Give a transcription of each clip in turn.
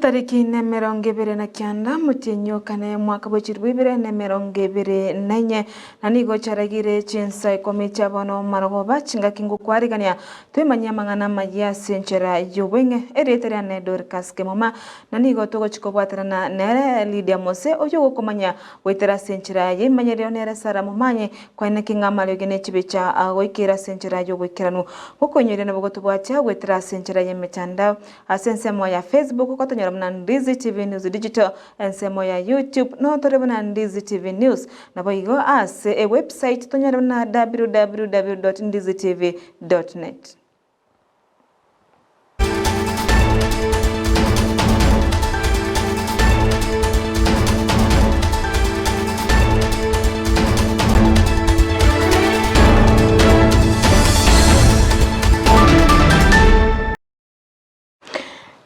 Chitariki nemerongo ebere na kianda omotienyi o kane omwaka bwe chilifu ibere na emerongo ebere na inye, na nigo chiaragire chinsa ikomi chia bono marogoba chingaki ngokwarigania twemanyie amang'ana amayia ase enchera y'obweng'e. Erieta riane Dorcas Kemuma, na nigo togochia kobwaterana nere Lydia Mose oyio ogokomanya goetera ase enchera y'emenyerero nere Sarah Momanyi Kwaeneki ng'a amariogi ne chibicha agoikera ase enchera y'oboikeranu. Gokoinyoria nabo gotobwatia goetera ase enchera y'emetandao ase ensemo ya Facebook gotonyora buna Ndizi TV News Digital, ensemo ya YouTube notore buna Ndizi TV News, naboigo ase ewebsite tonyore buna www.ndizitv.net.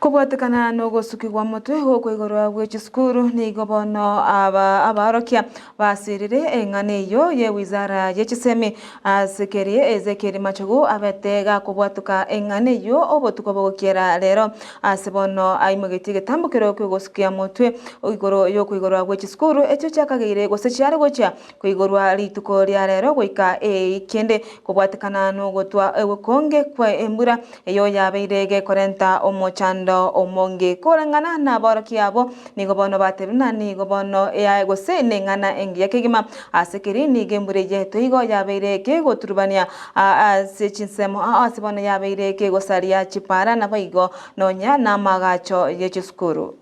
Kobwatekana nogosukigwa motwe gokoigorwa gwe chisukuru nigo bono aba abaorokia basirire eng'ana eyio ye wizara ye chisemi ase keria Ezekiel Machogu abete gakobwatoka eng'ana eyio obotuko bogokiera rero ase bono aimogetie egetambokero kiogosukia motwe igoro yokoigorwa gwe chisukuru echio chiakageire gose chiare gochia Koigorwa rituko ria rero goika eikende kobwatekana nogotwa okonge kwe embura eyo yabeire gekorenta omochando omonge. Koreng'ana naborokia abwo nigo bono batebire na nigo bono eae gose neng'ana engiya kegima ase keri nigo embura eye toigo yabeire kegoturubania ase chinsemo ao ase bono yabeire kegosaria chipara naboigo nonya namagacho ye chisukuru.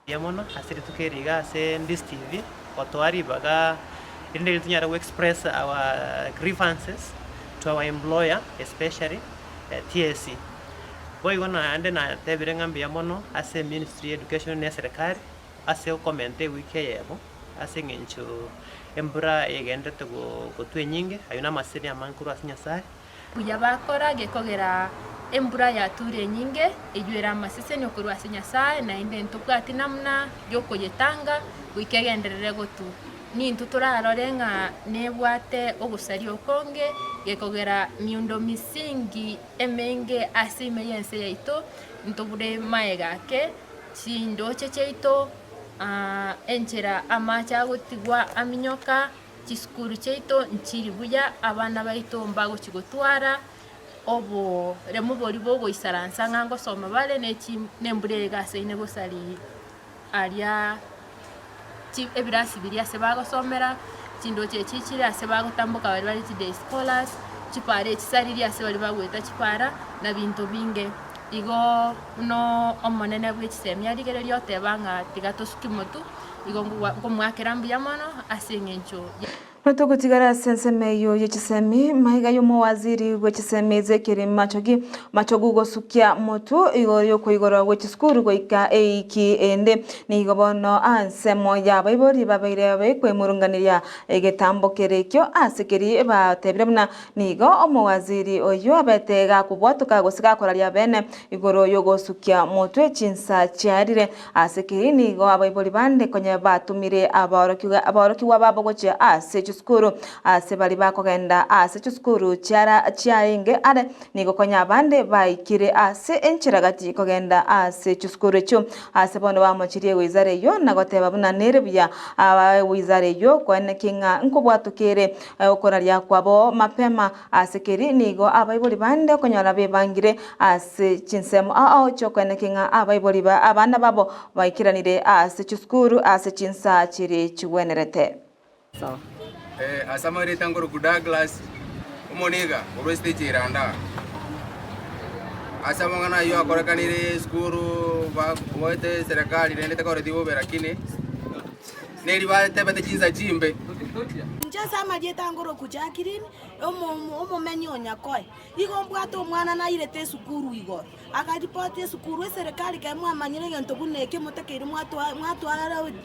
Mbuya mono ase rituko eri iga ase Ndisi TV gotoa ribaga erinde riria tonyare go express our grievances to our employer especially TSC. Boigo naende natebire ng'a mbuya mono ase ministry ya education na eserekari ase okomenta ewiki eyemo ase eng'encho embura egenderete gotwa enyinge aywo na amaseseni amange korwa ase Nyasaye. Buya bakora gekogera embura yature enyinge, eyio ere amasesenio korwa ase Nyasae, naende ntobwati namna yokoyetanga goika egenderere gotu. Nintwe torarore ng'a nebwate ogosaria okonge, gekogera miundo misingi emenge ase ime y'ense yaito, ntobure maega ake, chindoche chiaito, enchera amache agotigwa aminyoka. Chisukuru chiaito nchiri buya, abana baito mbagochi gotwara oboremu boria bogoisaransa ng'a ngosoma bare ne chi ne embura eye egasaine gosari aria chi ebirasi biria ase bagosomera, chindoche echi chire ase bagotamboka baria bare chiday scholars, chipara echi chisariri ase baria bagoeta chipara, na binto binge. Igo buna omonene bwe chisemi arigereria oteba ng'a tiga tosuki motwe. Igo nkomoakera mbuya mono ase engencho ye. Notogotigara ase ensemo eyio ye chisemi, maiga y'omowaziri bwe chisemi Ezekiel Machogi, Machogu gosukia motwe igoro y'okoigorwa gwe chisukuru goika eiki ende. Nigo bono ansemo y'abaibori babeire bekwemurunganeria egetambo kere ekio ase keria batebire buna nigo omowaziri oyio abete gakobwatoka gose gakoraria bene igoro y'ogosukia motwe chinsa chiarire. Ase ki nigo abaibori bande konya batomire aborokigwa babo gochia ase chisukuru, ase baria bakogenda ase chisukuru chiara chiarenge are, nigo konya abande baikire ase enchera gati kogenda ase chisukuru echio. Ase bono bamochirie wizara eyio na goteba buna nere buya wizara eyio koeneki ng'a nkobwatoka ere okoraria kwabo mapema. Ase keri nigo abaibori bande okonyora bebangire ase chinsemo ao chi'okoeneki ng'a abaibori ba abana babo baikeranire ase chisukuru ase chinsa chiria chigwenerete. Ase amarieta nkorokwa Douglas Omoniga korwa estage ya Iranda. Ase amang'ana ayio akorekanire esukuru bagoete eserekari rende tekoreti bobe lakini neri batebete chinsa chimbe. Inche ase amarieta angorokwa Jacqueline, omomenyi o Nyakoe. Igo mbwate omwana nairete esukuru igoro, akaripoti esukuru, eserekari ekero mwamanyire egento buna eke motakeire mwatwara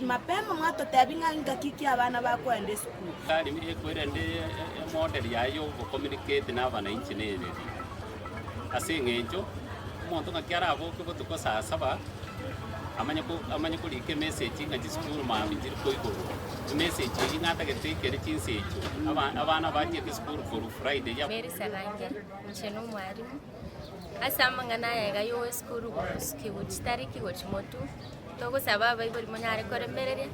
mapema mwatotebia ng'a ingaki ki abana bakoenda esukuru. Serikali ekwerende emodel yaye ya ogokomunicate na abananchi nere eri. Ase eng'encho, omonto ng'aki araboke botuko saa saba, amanye ko amanye korika emessage ng'a chisukuru mambia nchiri koigorwa. Emessage eyio ng'a atagete ekere chinsa echio, aba abana bachiete esukuru korwa Friday. Mary Sarange, inche nomwalimu. Ase amang'ana aya iga y'esukuru gosukiwa chitariki gochia motwe, togosaba abaibori monyare koremereria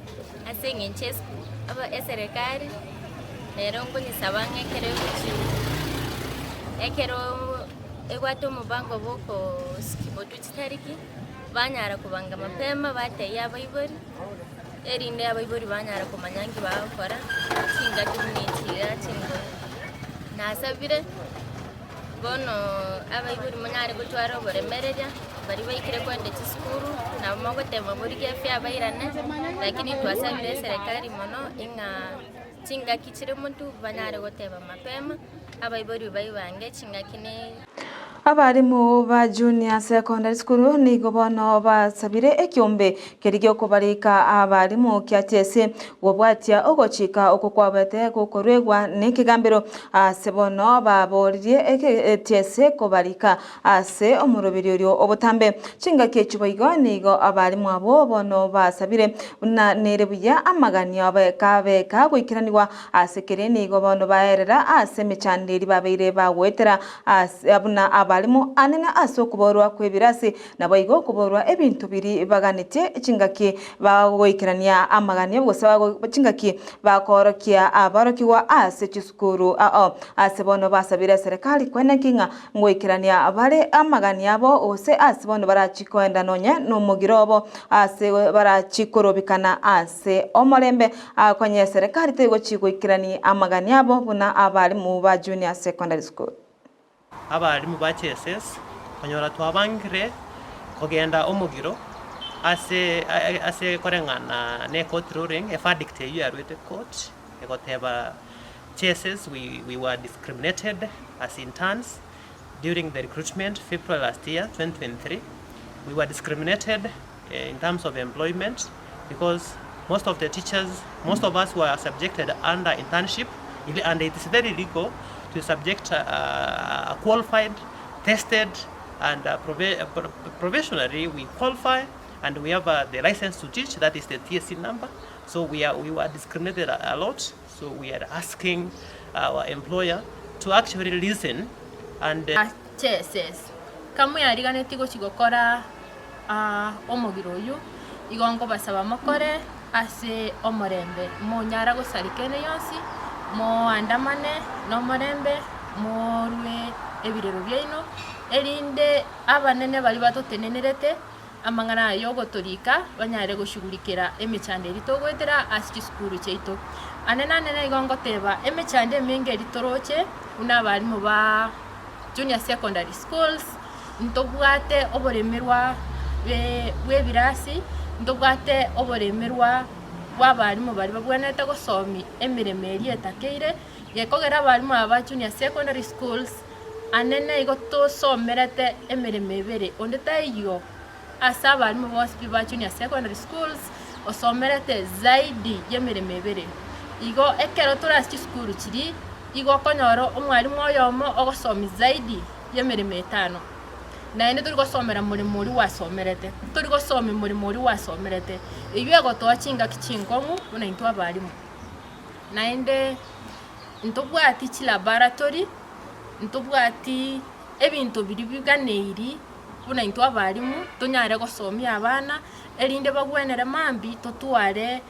ase eng'encho esuku aba eserekari nere nkonyesaba ng'a ekero egochi ekero ebwate omobango bwa okosukia motwe chitariki, banyara kobanga mapema batebia abaibori, erinde abaibori banyara komanya nki bagokora, chingaki buna echi iga chinguru. Nasabire. Bono abaibori monyare gotwara oboremereria, baria baikire kogenda chisukuru, nabo mogoteba morigie efare bairane, lakini twasabire eserekari mono ing'a chingaki chire monto banyare goteba mapema, abaibori baibange chingaki ne. Abalimu ba Junior Secondary School nigo bono basabire ekiombe keria giokobarika abalimu kia TSC gobwatia ogochika okwo kwabete gokoruegwa nekegambero Ase bono baboririe egetese kobarika ase omoroberi oria obotambe. Chingaki echio boigo nigo abalimu abwo bono basabire buna nere buya amaganio abo kabeka goikeranigwa ase keria nigo bono baerera ase emechando eria babeire bagoetera ase buna abalimu anene ase okoborwa kw'ebirasi naboigo okoborwa ebinto biria baganetie chingaki bagoikerania amaganio gose chingaki Bakoorokia aborokigwa ase chisukuru ao. Ase bono basabire eserekari kweneki ng'a ngoikerania bare amagani abo gose ase bono barachi koenda nonye nomogiro obo ase barachi korobikana ase omorembe. Akonye eserekari tegochi goikerani amagani abo buna abalimu ba Junior Secondary School. Abalimu ba JSS konyora twabangire kogenda omogiro ase ase koreng'ana ne court ruling, e verdict eywo yarwete court egoteba JSS we we were discriminated as interns during the recruitment February last year 2023, we were discriminated in terms of employment because most of the teachers, most of us were subjected under internship and it is very illegal to subject a qualified, tested and provisionally we qualify and we have the license to teach, that is the TSC number. So we, are, we were discriminated a, a lot. So we are asking our employer to actually listen and uh, JSS. Kamweariganetie gochia gokora omogiro oyio, igo nkobasaba mokore ase omorembe, monyara gosareka ende yonsi, moandamane nomorembe, morue ebirero biaino, erinde abanene baria batotenenerete amang'ana aya yogotorika banyare goshughulikera emechando eria togoetera ase chisukuru chiaito. Anene anene igo ngoteba, emechando emenge eria toroche buna abalimu ba junior secondary schools, Ntobwate oboremerwa bw'ebirasi, ntobwate oboremerwa bw'abalimu baria babwenerete gosomi emeremo eria etakeire, gekogera abalimu aba ba junior secondary schools, anene igo tosomerete emeremo ebere, onde taiyo ase abalimu bonsi pi ba junior secondary schools osomerete zaidi y'emeremo ebere. Igo ekero tore ase chisukuru chiria, igo okonyora omwalimu oyomo ogosomi zaidi. y'emeremo etano, naende tori gosomera moremo oria gwasomerete, tori gosomia moremo oria gwasomerete, eyio egotoa chingaki chinkong'u buna intwe abalimu. Naende ntobwati chilaboratory, ntobwati ebinto biria biganeiri buna intwe abalimu tonyare gosomia abana, erinde bagwenere mambia totware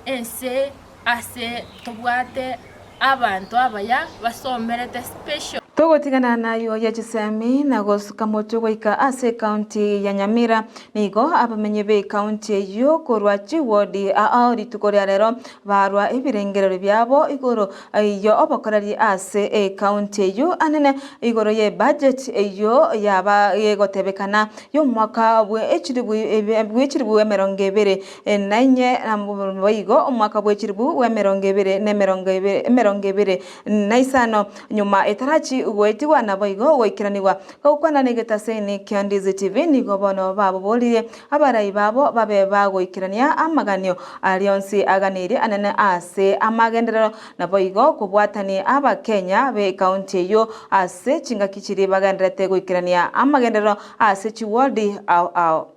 ense Ase tobwate abanto abaya basomerete special. Togotigana nayio ye chisemi na gosuka motwe goika ase ekaunti ya Nyamira. Nigo abamenyi be ekaunti eyio korwa chiwodi ao rituko ria rero barwa ebirengererio biabo igoro yo obokoreri ase ekaunti eyio anene igoro ye budget eyio yaba egotebekana y'omwaka bwe echilibu bwe emerongo ebere Nainye naboigo omwaka bwe chilifu bw'emerongo ebere na emerongo ebere, emerongo ebere na isano, nyuma etarachi goetigwa naboigo goikeranigwa. Gokwana negetaseni kia Ndizi TV nigo bono baboboririe abarai babo babe bagoikerania amaganio aria onsi aganeirie anene ase amagenderero naboigo kobwatani abakenya be ekaunti eyio ase chingaki chiria bagendererete goikerania amagenderero ase chiwodi ao ao.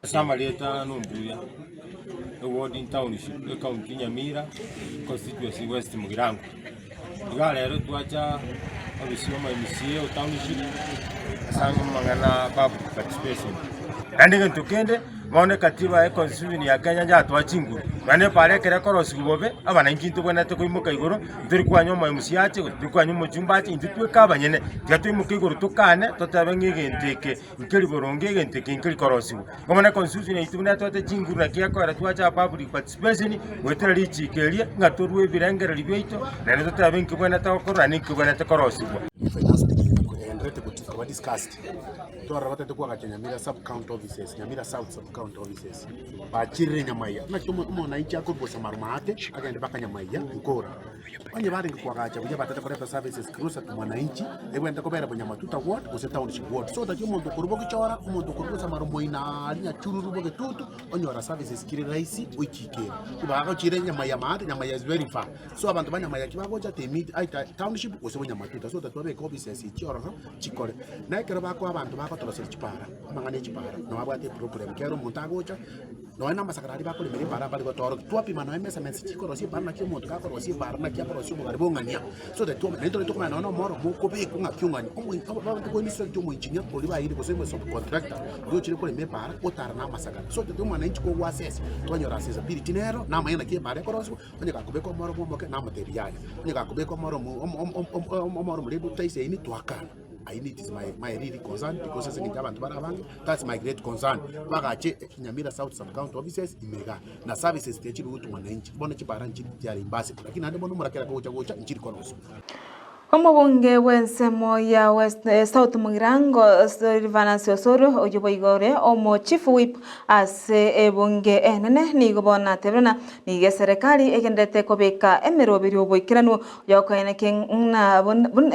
Ase amarieta nombuya, eward in township, ecounty Nyamira, constituency West Mugirango. Iga rero twacha. Obisi y'omo MCA o township ase amang'ana a public participation. Naende egento kende, bono ekatiba ya econstitution ya Kenya yatoa chinguru, nonya epara ekero ekorosigwa bobe, abananchi ntobwenerete koimoka igoro, ntori kwanya omo MCA ache gose tori kwanya omochumba ache, intwe tweka abanyene, tiga toimoke igoro tokane, totebe ng'a egento eke nkeri boronge, egento eke nkeri korosigwa. Igo bono econstitution yaito buna yatoete chinguru naki ekoera twacha aa public participation, goetera richiko eria, ng'a torue ebirengererio biaito, naende totebe nki bwenerete gokorwa naende nki bwenerete korosigwa. Finance bill egendererete koba discussed, twarora batagete koagacha Nyamira sub county offices, Nyamira south sub county offices, bachirire Nyamaiya. Naki omo- omonanchi akorwa Bosamaro maate agende mpaka Nyamaiya Nkora. Onye barenge koagacha buya batete koreta services closer to mwananchi, ebwenerete kobera Bonyamatuta ward gose township ward. So that omonto okorwa Bogichora, omonto okorwa Bosamaro moino aria Nyachururu Bogetutu, onyora services chire rahisi ochiikere. Bagochire Nyamaiya maate, Nyamaiya is very far. So abanto ba Nyamaiya kibagocha they meet either township gose Bonyamatuta so that babeke offices echi ororo chikore. Na ekero bakoa abanto bagotoroseria chipara, amang'ana ya chipara, nabo abwate eproblem kero omonto agocha, Nonya namasakara aria bakoremera epaara mbare gotorokia, twapima nonya measurements chikorosia epaara naki omonto gakorosia epaara naki akorosia obogare bong'ania so that twamanya naende tore tokomanya nonya na omoro mokobekwa ng'aki ong'ani omo abanto ko instruct omoengineer oria baeire gose subcontractor oria ochire korema epaara otara na amasakara so that omwananchi kogwa assess twanyora accessibility nero namanye naki epaara ekorosiwa onye gakobeka omoro bwa omoke namotebi yaya onye gakobeka omoro omo omo omo omoro omorembe otaisaini twakana. I need is my, my really concern because ase eng'encho abanto bare abange that's my great concern bagache Nyamira South sub county offices ime igaa na services tichiri gotwa mwananchi bono chipara nchiri chiare imbassible lakini naende bono omorakera kogocha gocha nchiri korosiwa. Omobunge bw'ensemo ya West South Mugirango Silvanus Osoro oyio boigo ore omo Chief Whip ase ebunge enene nigo bono atebire ng'a nigo eserekari egendererete kobeka emeroberio y'oboikeranu Yokoenekia ng'a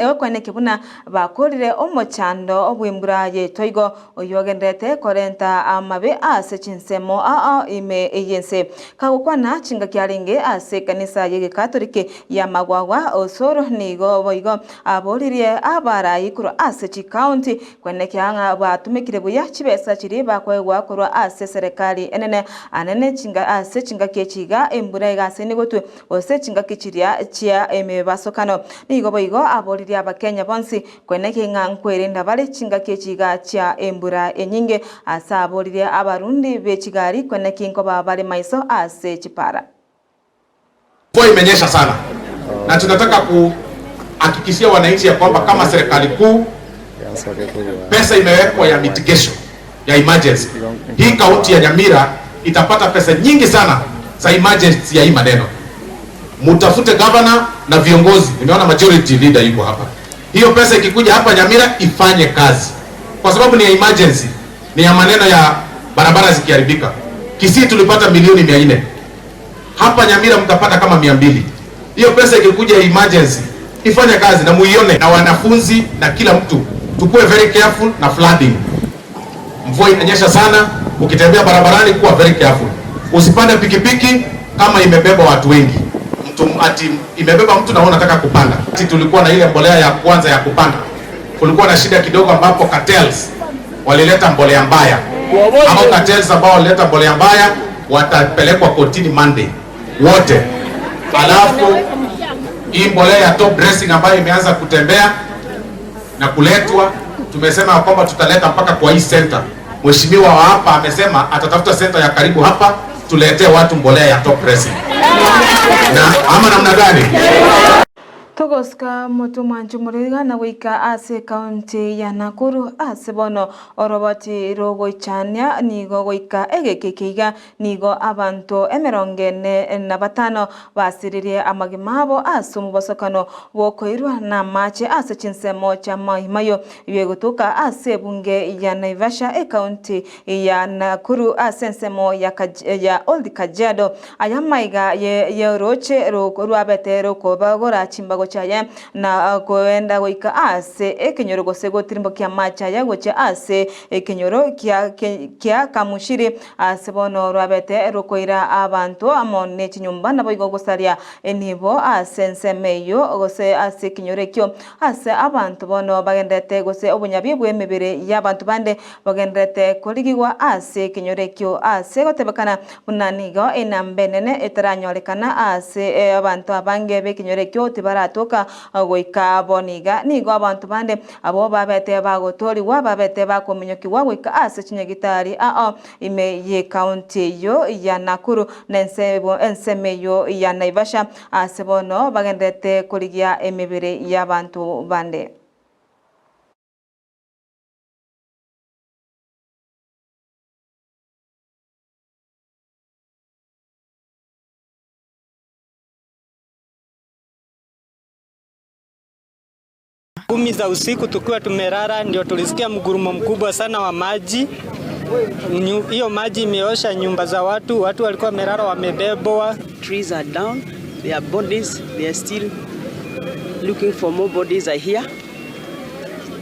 yokoenekia buna bakorire omochando bw'embura y'etoigo, oyio ogendererete korenta amabe ase chinsemo ao ime y'ense. Kagokwana chingaki arenge ase ekanisa y'Egekatoliki y'amagwagwa, Osoro nigo boigo aboririe abarai korwa ase chikaunti koenekia ng'a batumekire buya chibesa chiria bakoegwa korwa ase eserekari enene anene ase chingaki echi iga embura egasaine gotwe gose chingaki chiria chia emebasokano. Nigo boigo aboririe Abakenya bonsi koenekia ng'a nkwerinda bare chingaki echi iga chia embura enyinge. Ase aboririe abarundi be chigari koenekia nkoba bare maiso ase chipara. Mvua imenyesha sana na tunataka kuhakikishia wananchi ya kwamba kama serikali kuu pesa imewekwa ya mitigation ya emergency. Hii kaunti ya Nyamira itapata pesa nyingi sana za emergency ya hii maneno. Mutafute governor na viongozi, nimeona majority leader yuko hapa. Hiyo pesa ikikuja hapa Nyamira ifanye kazi, kwa sababu ni ya emergency, ni ya maneno ya barabara zikiharibika. Kisii tulipata milioni 400, hapa Nyamira mtapata kama 200. Hiyo pesa ikikuja emergency ifanye kazi na muione, na wanafunzi na kila mtu tukue very careful na flooding. Mvua inanyesha sana, ukitembea barabarani kuwa very careful. Usipande pikipiki kama imebeba watu wengi, mtu ati imebeba mtu na wewe unataka kupanda. Ati tulikuwa na ile mbolea ya kwanza ya kupanda, kulikuwa na shida kidogo ambapo cartels walileta mbolea mbaya. Hao cartels ambao walileta mbolea mbaya watapelekwa kotini Monday wote. Alafu hii mbolea ya top dressing ambayo imeanza kutembea na kuletwa, tumesema kwamba tutaleta mpaka kwa hii center. Mheshimiwa wa hapa amesema atatafuta center ya karibu hapa tuletee watu mbolea ya top dressing. Na ama namna gani? Togosika motomwanchi omorwaiga na goika ase ekaunti ya Nakuru ase bono oroboti rogoichania nigo goika egeka eke iga nigo abanto emerongo ene na batano basiririe amagima abo ase omobosokano bw'okoirwa namache ase chinsemo chia Mai Mahiu egotoka ase ebunge ya Naivasha ekaunti ya Nakuru ase ensemo ya ya Old Kajiado. Aya amaiga y'orooche rwabete rokobagora chimbago chiaye, na koenda goika ase ekenyoro gose gotirimbokia amache aya gochia ase ekenyoro kia Kamushiri, ase bono rwabete rokoira abanto amo ne chinyomba, naboigo gosaria enibo ase ensemo eyio gose ase ekenyoro ekio, ase abanto bono bagenderete gose obonyabi bw'emebere y'abanto bande Bagendererete korigigwa ase ekenyoro ekio ase gotebekana buna nigo enamba enene etaranyorekana ase abanto abange b'ekenyoro ekio tibaratoka. baratoka goika bono iga. Nigo abanto bande abwo babete bagotoorigwa babete bakominyokigwa goika ase chinyagitari ao ime y'ekaunti eyio ya Nakuru na ensemo eyio ya Naivasha ase bono bagendererete korigia emebere y'abanto bande. Kumi za usiku tukiwa tumelala ndio tulisikia mgurumo mkubwa sana wa maji. Hiyo maji imeosha nyumba za watu, watu walikuwa wamelala wamebebwa. Trees are down, there are bodies, they are still looking for more bodies I hear.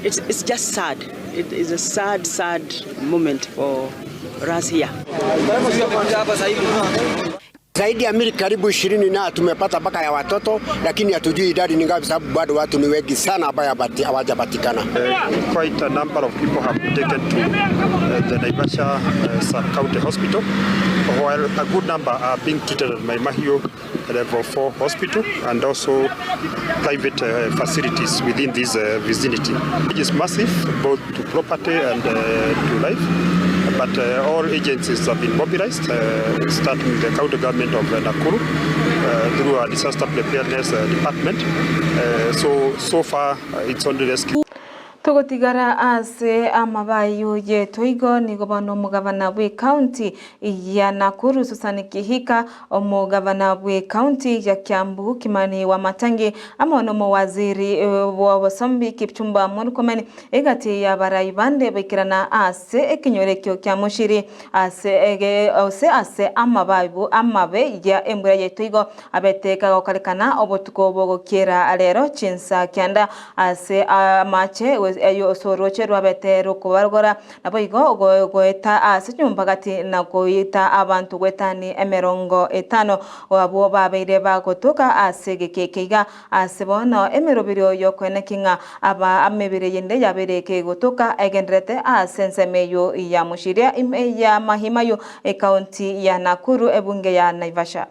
It's, it's just sad. It is a sad, sad moment for us here. Zaidi ya mili karibu ishirini na tumepata mpaka ya watoto, lakini hatujui idadi ni ngapi, sababu bado watu ni wengi sana ambayo hawajapatikana. Quite a number of people have been taken to the Naivasha Sub-County Hospital, while a good number are being treated at Mai Mahiu Level 4 Hospital and also private facilities within this vicinity. It is massive, both to property and to life, but all agencies have been mobilized, starting with the county government of Nakuru through our disaster preparedness department. So, so far, it's only rescue. Togotigara ase amabayo y'etoigo nigo bono omogabana bw'ecounty ya Nakuru Susan Kihika, omogabana bw'ecounty ya Kiambu Kimani Wamatangi amo nomowaziri bw'obosombi Kipchumba Murkomen egati y'abarai bande baikerana ase ekenyoro ekio kia Muchiri ase ege ase ase amababu amabe ya embura y'etoigo abete kagokorekana obotuko bogokiera rero chinsa kianda ase amache ase oroche rwabete rokobargora naboigo goeta ase nyomba gati na goita abanto goetani emerongo etano abwo babeire bagotoka ase egekeke iga ase bono emeroberio yokoeneki ng'a aba amebere yende yabeire kegotoka egenderete ase ensemo eywo ya Muchiria ime ya Mahimayo ekaunti ya Nakuru ebunge ya Naivasha.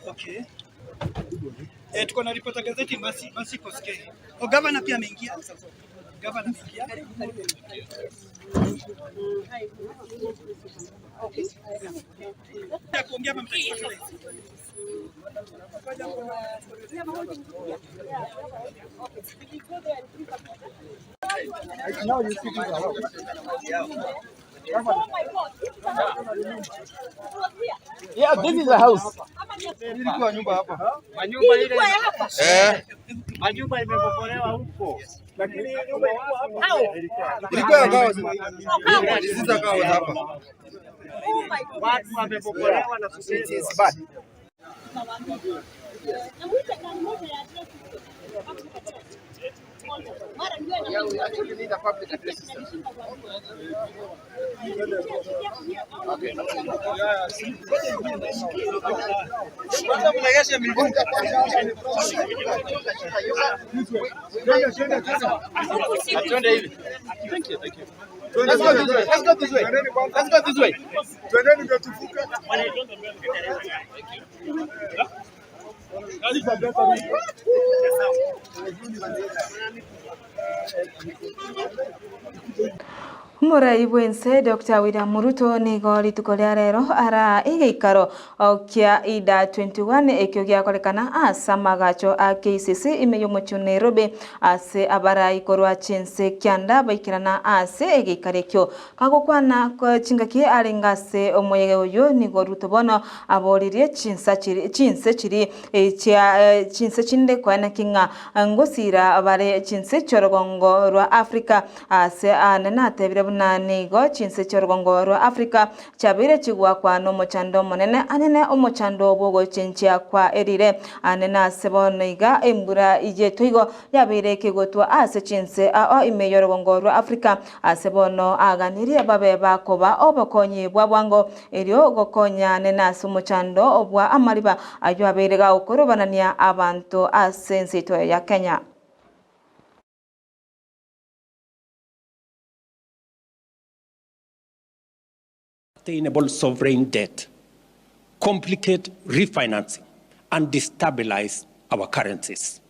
Okay. Eh, tuko na ripota gazeti Mercy, Mercy Koskei. Oh, governor pia ameingia. Governor ameingia. Ya kuongea hapa mtachukua Yeah, this is a house. Ilikuwa nyumba hapa. Manyumba ile Eh. Manyumba imebomolewa huko. Lakini hii nyumba ilikuwa hapa. Ilikuwa ya kawa. Hizi za kawa hapa. Watu wamebomolewa na It's bad. Yeah, we actually need a public address system. Okay. Twende hivi. Let's go this way. Let's go this way. Let's go this way. Twendeni ndio tuvuke. Omorai bwense Dr. William Ruto nigo rituko ria rero ara egeikaro kia ida 21 ekio giakorekana ase amagacho a KCC ime y'omochie o Nairobi ase abarai korwa chinse kianda baikerana ase egeikaro ekio kagokwana chingaki arenge ase omoyega oyo nigo Ruto bono aboririe chinsa chiri chinse chiri chia chinse chinde koeneki ng'a ngosira bare chinse chiorogongo rwa Africa ase ane natebire buna nigo chinse chiorogongo rwa Africa chiabeire chigwakwa na omochando omonene anene omochando bwogochenchia kwa erire anene ase bono iga embura iyetu igo yabeire ekegotwa ase chinse ao ime y'orogongo rwa Africa ase bono aganirie babe bakoba obokonyi bwa bwango erio gokonya anene ase omochando obwa amariba aywo abeire gagokorobanania abanto ase ense ito ya Kenya. Sustainable sovereign debt, complicate refinancing, and destabilize our currencies.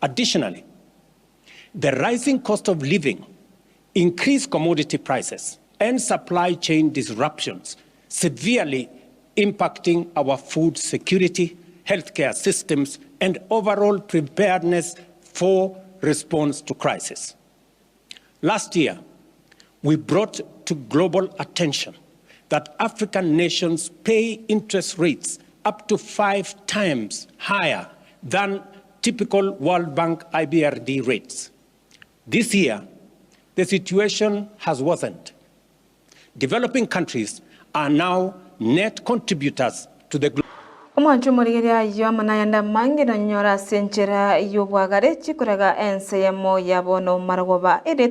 Additionally, the rising cost of living, increased commodity prices, and supply chain disruptions severely impacting our food security, healthcare systems, and overall preparedness for response to crisis. Last year, we brought to global attention that African nations pay interest rates up to five times higher than typical World Bank IBRD rates. This year, the situation has worsened. Developing countries are now net contributors to the Omwancho omorigereria ayio amo nayande amange nonyore ase enchera y'obwagare chikoraga ense eyemo ya bono marogoba ere.